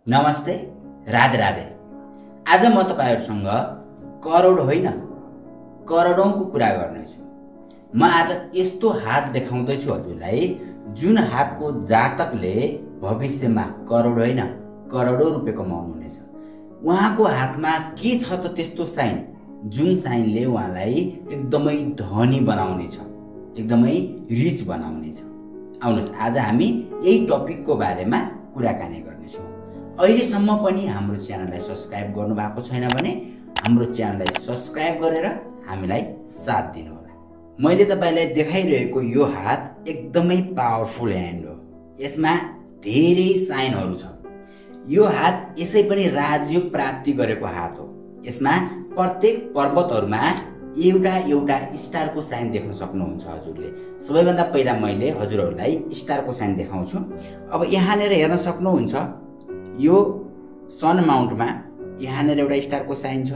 नमस्ते, राधे राधे। आज म तपाईहरुसँग करोड होइन करोडौंको कुरा गर्नेछु। म आज यस्तो हात देखाउँदै छु हजुरलाई जुन हातको जातकले भविष्यमा करोड होइन करोडौं रुपैयाँ कमाउनु हुनेछ। उहाँको हातमा के छ त त्यस्तो साइन जुन साइनले उहाँलाई एकदमै धनी बनाउने छ, एकदमै रिच बनाउने छ। आउनुहोस् आज हामी यही टपिकको बारेमा कुराकानी गर्नेछौँ। अहिलेसम्म पनि हाम्रो च्यानललाई सब्स्क्राइब गर्नु भएको छैन भने हाम्रो च्यानललाई सब्स्क्राइब गरेर हामीलाई साथ दिनुहोला। मैले तपाईलाई देखाइरहेको यो हात एकदमै पावरफुल ह्यान्ड हो। यसमा धेरै साइनहरू छ। यो हात यसै पनि राजयोग प्राप्ति गरेको हात हो। यसमा प्रत्येक पर्वतहरुमा एउटा एउटा स्टारको साइन देख्न सक्नुहुन्छ हजुरले। सबैभन्दा पहिला मैले हजुरहरूलाई स्टारको साइन देखाउँछु। अब यहाँनेर हेर्न सक्नुहुन्छ यो सन माउन्टमा यहाँनेर एउटा स्टारको साइन छ।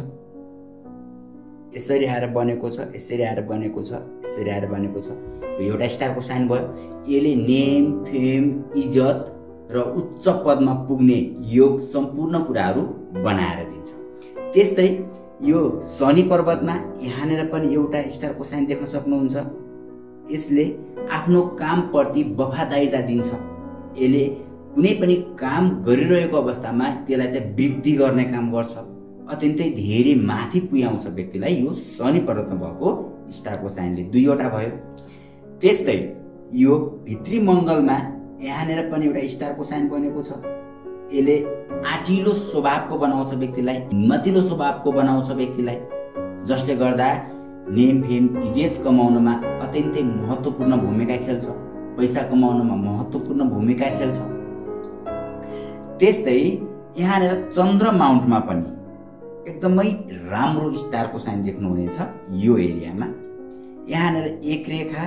यसरी आएर बनेको छ, यसरी आएर बनेको छ, यसरी आएर बनेको छ। यो एउटा स्टारको साइन भयो। यसले नेम, फेम, इज्जत र उच्च पदमा पुग्ने योग सम्पूर्ण कुराहरू बनाएर दिन्छ। त्यस्तै यो शनि पर्वतमा यहाँनेर पनि एउटा स्टारको साइन देख्न सक्नुहुन्छ। यसले आफ्नो कामप्रति वफादारीता दिन्छ। यसले कुनै पनि काम गरिरहेको अवस्थामा त्यसलाई चाहिँ वृद्धि गर्ने काम गर्छ। अत्यन्तै धेरै माथि पुर्याउँछ व्यक्तिलाई। यो शनि पर्वतमा भएको स्टारको साइनले दुईवटा भयो। त्यस्तै यो भित्री मङ्गलमा यहाँनेर पनि एउटा स्टारको साइन बनेको छ। यसले आँटिलो स्वभावको बनाउँछ व्यक्तिलाई, हिम्मतिलो स्वभावको बनाउँछ व्यक्तिलाई, जसले गर्दा नेम फेम इज्जत कमाउनमा अत्यन्तै महत्त्वपूर्ण भूमिका खेल्छ, पैसा कमाउनमा महत्त्वपूर्ण भूमिका खेल्छ। त्यस्तै यहाँनेर चन्द्र माउन्टमा पनि एकदमै राम्रो स्टारको साइन देख्नुहुनेछ। यो एरियामा यहाँनेर एक रेखा,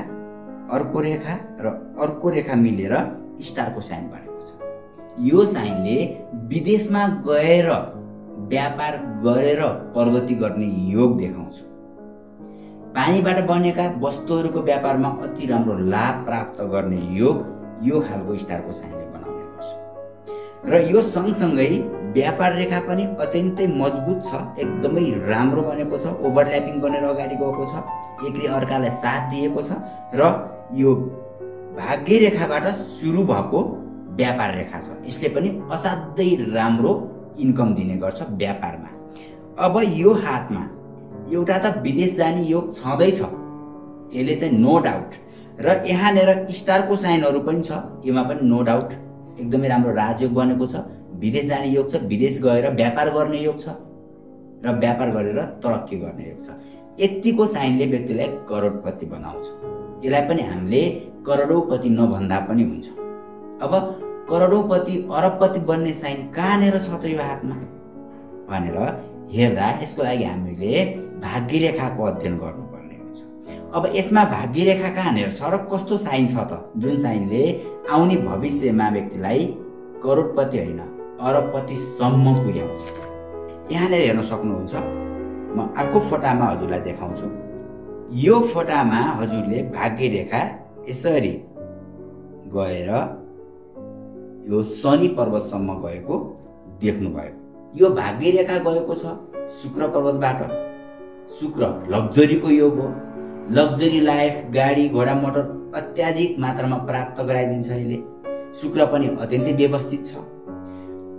अर्को रेखा र अर्को रेखा मिलेर स्टारको साइन बनेको छ। यो साइनले विदेशमा गएर व्यापार गरेर प्रगति गर्ने योग देखाउँछ। पानीबाट बनेका वस्तुहरूको व्यापारमा अति राम्रो लाभ प्राप्त गर्ने योग यो खालको स्टारको साइनले बनाउने गर्छ। र यो सँगसँगै व्यापार रेखा पनि अत्यन्तै मजबुत छ, एकदमै राम्रो बनेको छ। ओभरल्यापिङ बनेर अगाडि गएको छ, एकले अर्कालाई साथ दिएको छ र यो भाग्य रेखाबाट सुरु भएको व्यापार रेखा छ। यसले पनि असाध्यै राम्रो इन्कम दिने गर्छ व्यापारमा। अब यो हातमा एउटा त विदेश जाने योग छँदैछ, यसले चाहिँ नो डाउट। र यहाँनेर स्टारको साइनहरू पनि छ, यसमा पनि नो डाउट एकदमै राम्रो राजयोग बनेको छ। विदेश जाने योग छ, विदेश गएर व्यापार गर्ने योग छ र व्यापार गरेर तरक्की गर्ने योग छ। यतिको साइनले व्यक्तिलाई करोडपति बनाउँछ। यसलाई पनि हामीले करोडौपति नभन्दा पनि हुन्छ। अब करोडौपति अरबपति बन्ने साइन कहाँनेर छ त यो हातमा भनेर हेर्दा यसको लागि हामीले भाग्य रेखाको अध्ययन गर्नुपर्ने हुन्छ। अब यसमा भाग्य रेखा कहाँनेर छ र कस्तो साइन छ त जुन साइनले आउने भविष्यमा व्यक्तिलाई करोडपति होइन अरबपतिसम्म पुर्याउँछ। यहाँनिर हेर्न सक्नुहुन्छ। म अर्को फोटामा हजुरलाई देखाउँछु। यो फोटामा हजुरले भाग्य रेखा यसरी गएर यो शनि पर्वतसम्म गएको देख्नुभयो। यो भाग्य रेखा गएको छ शुक्र पर्वतबाट। शुक्र लग्जरीको योग हो। लग्जरी लाइफ, गाडी घोडा मोटर अत्याधिक मात्रामा प्राप्त गराइदिन्छ यसले। शुक्र पनि अत्यन्तै व्यवस्थित छ।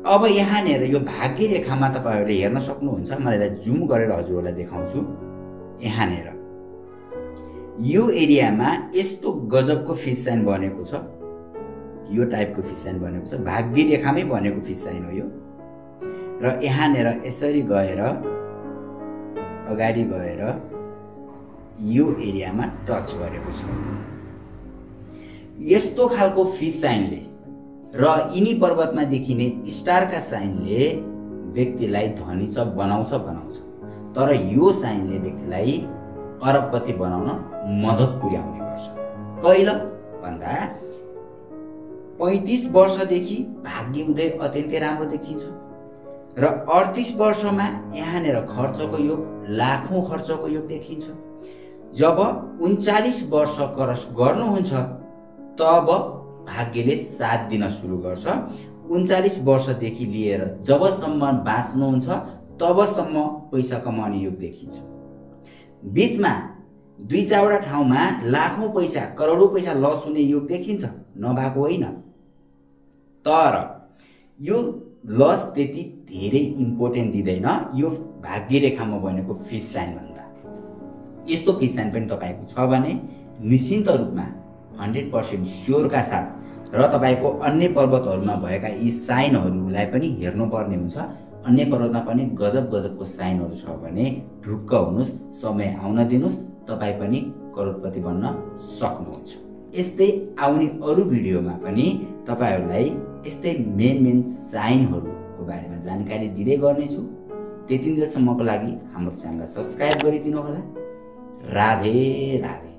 अब यहाँनेर यो भाग्य रेखामा तपाईहरुले हेर्न सक्नुहुन्छ। मैले जुम गरेर हजुरहरूलाई देखाउँछु। यहाँनेर यो एरियामा यस्तो गजबको फिस साइन बनेको छ। यो टाइपको फिस साइन बनेको छ। भाग्य रेखामै बनेको फिस साइन हो यो। र यहाँनेर यसरी गएर अगाडि गएर यो एरियामा टच गरेको छ। यस्तो खालको फिस साइनले र यिनी पर्वतमा देखिने स्टारका साइनले व्यक्तिलाई धनी बनाउँछ। तर यो साइनले व्यक्तिलाई अरबपति बनाउन मद्दत पुर्याउने गर्छ। कहिले भन्दा 35 वर्षदेखि भाग्य उदय अत्यन्तै राम्रो देखिन्छ र 38 वर्षमा यहाँनेर खर्चको योग, लाखौं खर्चको योग देखिन्छ। जब 39 वर्ष क्रस गर्नुहुन्छ तब भाग्यले साथ दिन सुरु गर्छ। 39 वर्षदेखि लिएर जबसम्म बाँच्नुहुन्छ तबसम्म पैसा कमाउने योग देखिन्छ। बीचमा 2-4वटा ठाउँमा लाखौं पैसा करोडौं पैसा लस हुने योग देखिन्छ, नभएको होइन। तर यो लस त्यति धेरै इम्पोर्टेन्ट दिँदैन यो भाग्य रेखामा बनेको फिस साइन भन्दा। यस्तो फिस साइन पनि तपाईको छ भने निश्चित रूपमा 100% स्योरका साथ र तपाईको अन्य पर्वतहरुमा भएका यी साइनहरुलाई पनि हेर्नुपर्ने हुन्छ। अन्य पर्वतमा पनि गजब गजबको साइनहरु छ भने ढुक्क हुनुस्, समय आउन दिनुस्, तपाई पनि करोडपति बन्न सक्नुहुन्छ। यस्तै आउने अरु भिडियोमा पनि तपाईहरुलाई यस्तै मेन साइनहरुको बारेमा जानकारी दिँदै गर्नेछु। त्यतिन्जेलसम्मको लागि हाम्रो च्यानललाई सब्स्क्राइब गरिदिनु होला। राधे राधे।